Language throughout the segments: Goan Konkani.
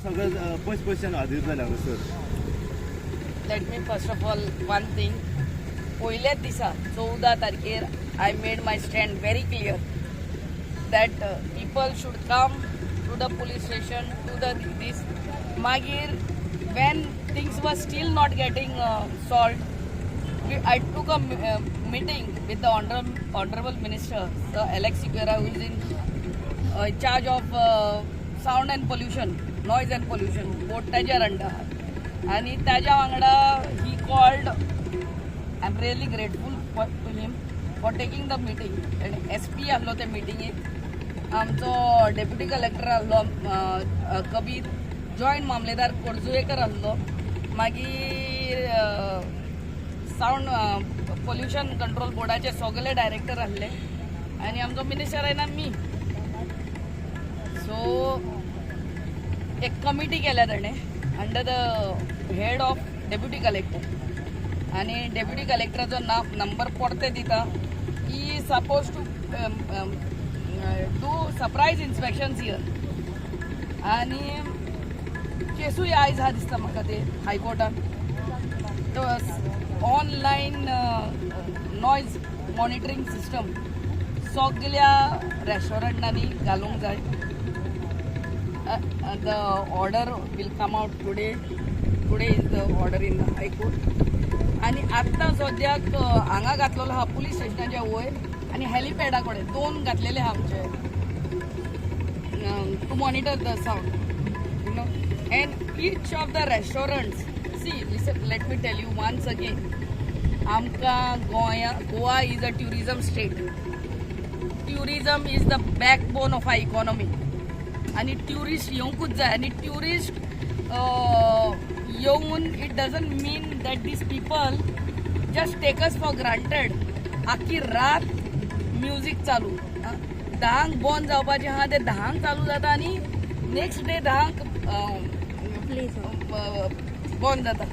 सगळें पयस पयसच्यान हाजीर जाले हांगासर. Let me first of all one thing, पयल्याच दिसा 14 तारखेर I made my stand very clear that people should come to the police station to the this. मागीर when things was still not getting solved, I took a meeting with the honorable minister, Sir Alex Sequeira, who is in charge of sound and pollution, noise and pollution board ताज्या अंडर आहा आनी ताज्या वांगडा he called. I am really grateful to him for taking the meeting. आनी एस पी आहलो ते मिटिंगेक, आमचो डेप्युटी कलेक्टर आहलो कबीर, जॉयंट मामलेदार खोर्जुवेकर आहलो, मागीर सावंड पोल्युशन कंट्रोल बोर्डाचे सगळे डायरेक्टर आहले आनी आमचो मिनिस्टर आयना मी. सो एक कमिटी केल्या ताणें under the head of deputy collector आनी डेप्युटी कलेक्टराचो नांव नंबर परते दिता. He suppose to do surprise inspections here. आनी केसूय आयज आहा दिसता म्हाका ते हायकोर्टान, तो ऑनलायन नॉयज मॉनिटरींग सिस्टम सगल्या रेस्टॉरंटांनी घालूंक जाय. The order will come out today. Today is the order in the high court. आनी आत्तां सद्याक हांगा घातलेलो आहा पुलीस स्टेशनाच्या वयर आनी हेलिपॅडा कडेन दोन घातलेले आहा आमचे to monitor the sound. And each of the restaurants, see, listen, let me tell you once again, आमकां गोंया, Goa is a tourism state. Tourism is the backbone of our economy. आनी ट्युरिस्ट येवंकूच जाय. आनी ट्युरिस्ट येवन it doesn't mean that these people just take us for granted. आखी रात म्युजीक चालू, आं, 10क बंद जावपाचें आहा तें 10क चालू जाता आनी नेक्स्ट डे 10क बंद जाता.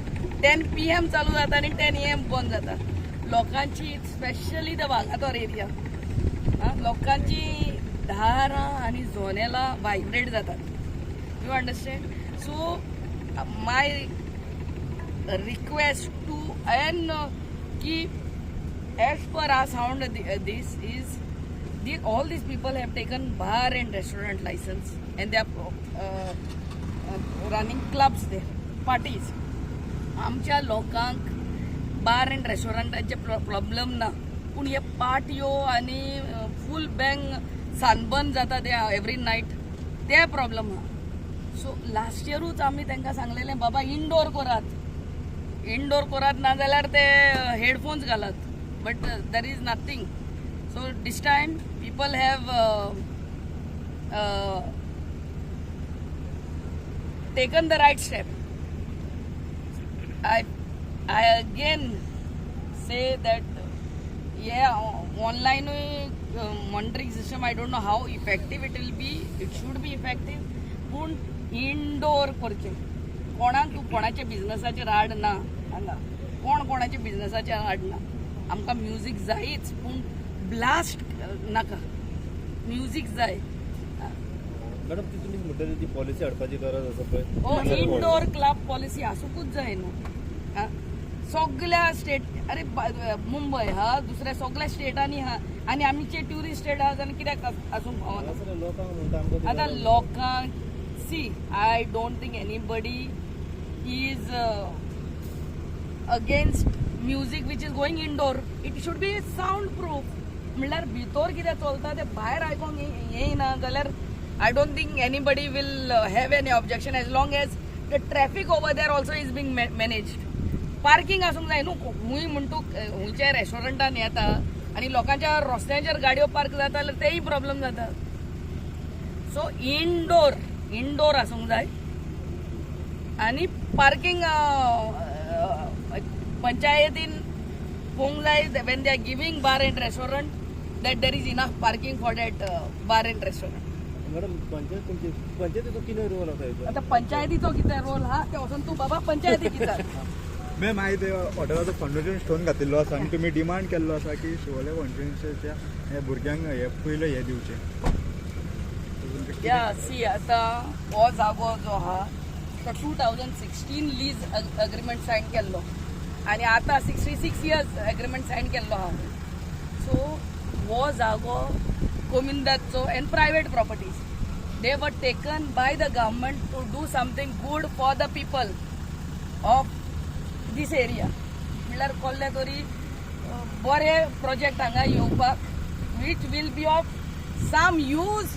10 PM चालू जाता आनी 10 AM बंद जाता. लोकांची, स्पेशली the Vagator area, लोकांची दारां आनी जनेलां वायब्रेट जातात, you understand? So my request to and की as per our sound, this is the, all these people have taken bar and restaurant license and they are running clubs there, parties. आमच्या लोकांक बार अँड रेस्टॉरंटाचे प्रॉब्लम ना, पूण हे पार्टयो आनी फूल बँग सनबर्न जाता ते एवरी नायट, ते प्रॉब्लम आहा. सो लास्ट इयरूच आमी तांकां सांगलेलें, बाबा इनडोर करात, इनडोर करात, ना जाल्यार ते हेडफोन्स घालात, but there is nothing. So this time people have taken the right step. I again say that, yeah, online monitoring system, I don't know how effective it will be. It should be effective. पूण इनडोर करचें. कोणाक तूं कोणाच्या बिझनसाचेर आड ना. हांगा कोण कोणाच्या बिझनसाचेर आड ना. आमकां म्युजीक जायच, पूण ब्लास्ट नाका. म्युजीक जाय. मॅडम, ती तुमी म्हणटा ती पॉलिसी हाडपाची गरज आसा पळय. हो, इनडोर क्लब पॉलिसी आसूंकूच जाय न्हू. आं, सगल्या स्टेट, अरे मुंबय हा, दुसऱ्या सगल्या स्टेटांनी हा आनी आमचे ट्युरिस्ट स्टेट आहा जाल्यार कित्याक आसूंक फावना? हांगासर लोकांक म्हणटा आमकां ती आतां गरज. लोकांक, see, I don't think anybody is against music which is going indoor. It should be sound proof. म्हणल्यार भितर कितें चलता तें भायर आयकोंक येयना जाल्यार I don't think anybody will have any objection, as long as the traffic over there also is being managed. Parking आसूंक जाय न्हू. खूंय म्हण तूं खंयच्याय रेस्टॉरंटान येता आनी लोकांच्या रस्त्यांचेर गाडयो पार्क जाता जाल्यार तेय प्रॉब्लम जाता. सो इनडोर आसूंक जाय आनी पार्किंग पंचायतीन पळोवंक जाय when they are giving bar and restaurant that there is enough parking for that bar and restaurant. Madam, panchayat तुमची, पंचायतीचो कितें रोल आसा हितून? आतां पंचायतीचो कितें रोल हा ते वचून तूं बाबा पंचायती विचार. मॅम, आयज हॉटेलाचो फाउंडेशन स्टोन घातिल्लो आसा आनी तुमी डिमांड केल्लो आसा की शिवोले कॉन्स्टिट्युन्सीच्या हे भुरग्यांक हे पयले हे दिवचे. या, सी, आतां हो जागो जो आहा तो 2016 लीज अग्रीमेंट सायन केल्लो आनी आतां 66 years agreement sign केल्लो आहा. सो हो जागो कोमिंदाचो and private properties, they were taken by the government to do something good for the people of this area. म्हणल्यार कोल्ले तरी बरे प्रोजेक्ट हांगा येवपाक, which will be of some use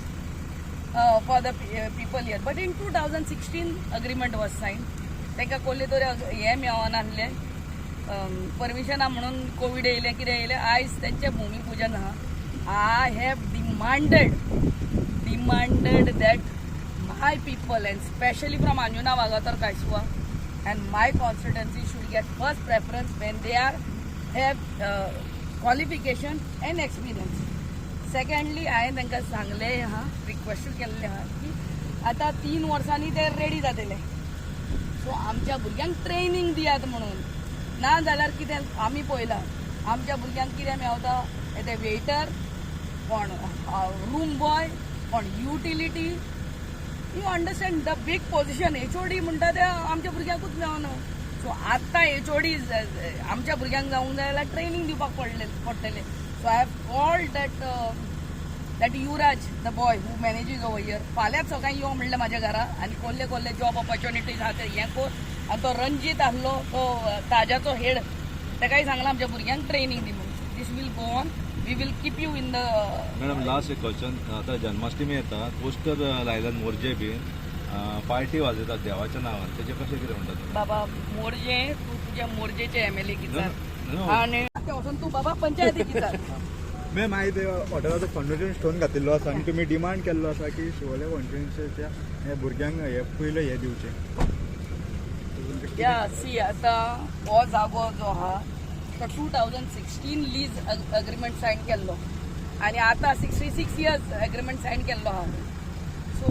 for the people here. But in 2016 agreement was sign. तांकां कोल्ले तरी हें मेळनासलें, परमिशना म्हणून. कोवीड येयलें, कितें येयलें. आयज तेंचें भुमीपुजन आहा. I have demanded that my people, and specially from Anjuna Vagator, Caisua and my constituency, should get first preference when they are have qualification and experience. Secondly, हांवें तांकां सांगलें आहा, रिक्वेस्टूय केल्लें आहा की आतां 3 वर्सांनी ते रेडी जातले, सो आमच्या भुरग्यांक ट्रेनींग दियात म्हणून. ना जाल्यार कितें आमी पळयलां, आमच्या भुरग्यांक कितें मेवता? ते वेटर कोण, रूम बॉय कोण, utility. You understand, the big position HOD म्हणटा ते आमच्या भुरग्यांकूच मेळना. सो आतां एचओडी आमच्या भुरग्यांक जावंक जाय जाल्यार ट्रेनींग दिवपाक पडटलें. So I have called that Yuvraj, the boy who manages over here. फाल्यांच सकाळी यो म्हणलें म्हाज्या घरा आनी कोल्ले कोल्ले जॉब ऑपॉर्च्युनिटीज आहा ते हें कर. आनी तो रंजीत आहलो, तो ताजाचो हेड, ताकाय सांगलां आमच्या भुरग्यांक ट्रेनींग दी म्हणून. This will go on, we will keep you in the madam, last एक क्वेश्चन. आता जन्माष्टमी येता, पोस्टर लायल्यात, मोरजे बीन, पार्टी वाजयतात देवाच्या नांवान, तेजे कशें कितें म्हणटा तुमी? बाबा, मोरजे तूं तुज्या मोरजेचे एमएलए विचार No. आनी ते वचून तूं बाबा पंचायतीक विचार. मॅम, आयज हॉटेलाचो फाउंडेशन स्टोन घातिल्लो आसा आनी तुमी डिमांड केल्लो आसा की शिवोले कॉन्स्टिट्युन्सीच्या हे भुरग्यांक हे पयलें हे दिवचें. या, सी, आतां हो जागो जो आहा तो 2016 lease agreement sign केल्लो आनी आतां 66 years agreement sign केल्लो आहा. सो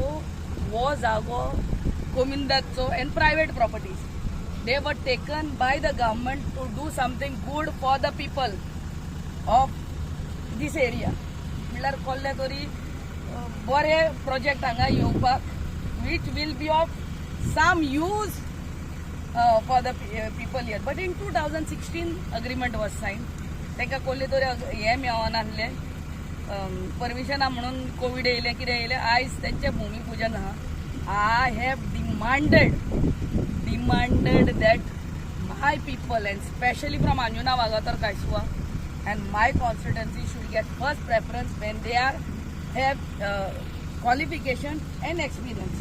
हो जागो कोमिंदाचो and private properties, they were taken by the government to do something good for the people of this area. म्हणल्यार कोल्ले तरी बरे प्रोजेक्ट हांगा येवपाक, which will be of some use for the people here. But in 2016 agreement was sign. तांकां कोल्ले तरी हें मेळनासलें, परमिशना म्हणून. कोवीड येयलें, कितें येयलें. आयज तेंचें भुमीपुजन आहा. I have demanded that my people, and specially from Anjuna Vagator, Caisua and my constituency, should get first preference when they are have qualification and experience.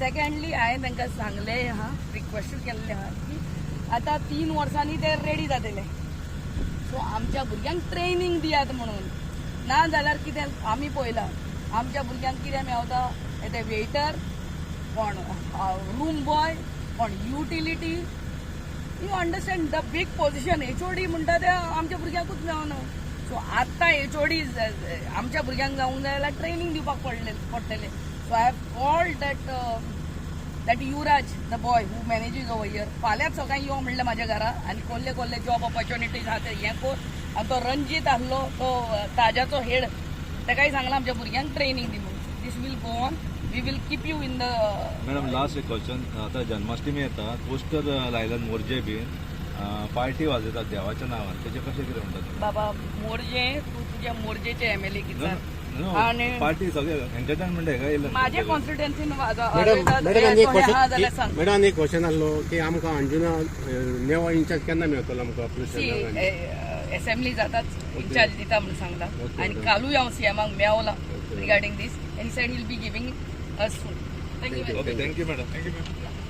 Secondly, हांवें तांकां सांगलें आहा, रिक्वेस्टूय केल्लें आहा की आतां 3 वर्सांनी ते रेडी जातले, सो आमच्या भुरग्यांक ट्रेनींग दियात म्हणून. ना जाल्यार कितें आमी पळयलां, आमच्या भुरग्यांक कितें मेवता? ते वेटर कोण, रूम बॉय कोण, utility. You understand, the big position HOD म्हणटा ते आमच्या भुरग्यांकूच मेळना. सो आतां एचओडी आमच्या भुरग्यांक जावंक जाय जाल्यार ट्रेनींग दिवपाक पडटलें. So I have called that Yuvraj, the boy who manages over here. फाल्यांच सकाळी यो म्हणलें म्हाज्या घरा आनी कोल्ले कोल्ले जॉब ऑपॉर्च्युनिटीज आहा ते हें कर. आनी तो रंजीत आहलो, तो ताजाचो हेड, ताकाय सांगलां आमच्या भुरग्यांक ट्रेनींग दी म्हणून. This will go on, we will keep you in the madam, last एक क्वेश्चन. आता जन्माष्टमी येता, पोस्टर लायल्यात, मोरजे बीन, पार्टी वाजयतात देवाच्या नांवान, तेजे कशें कितें म्हणटा तुमी? बाबा, मोरजे तूं तुज्या मोरजेचे एमएलए विचार आणि पार्टी सगळे एंटरटेनमेंट हेका येयलें. माझ्या कॉन्स्टिट्युएन्सीन मॅडम, मॅडम, आनी एक जाल्यार क्वेश्चन. सांग. मॅडम, आनी एक क्वेश्चन आसलो की आमकां अंजुना नेवा इन्चार्ज केन्ना मेळटलो आमकां? सी, असेंब्ली जाताच इन्चार्ज दिता म्हणून सांगला. आणि okay. कालूय हांव सीएमाक Mewla Okay. Regarding this, and said he'll be giving us soon. Thank you. Okay, thank you madam. Thank you ma'am.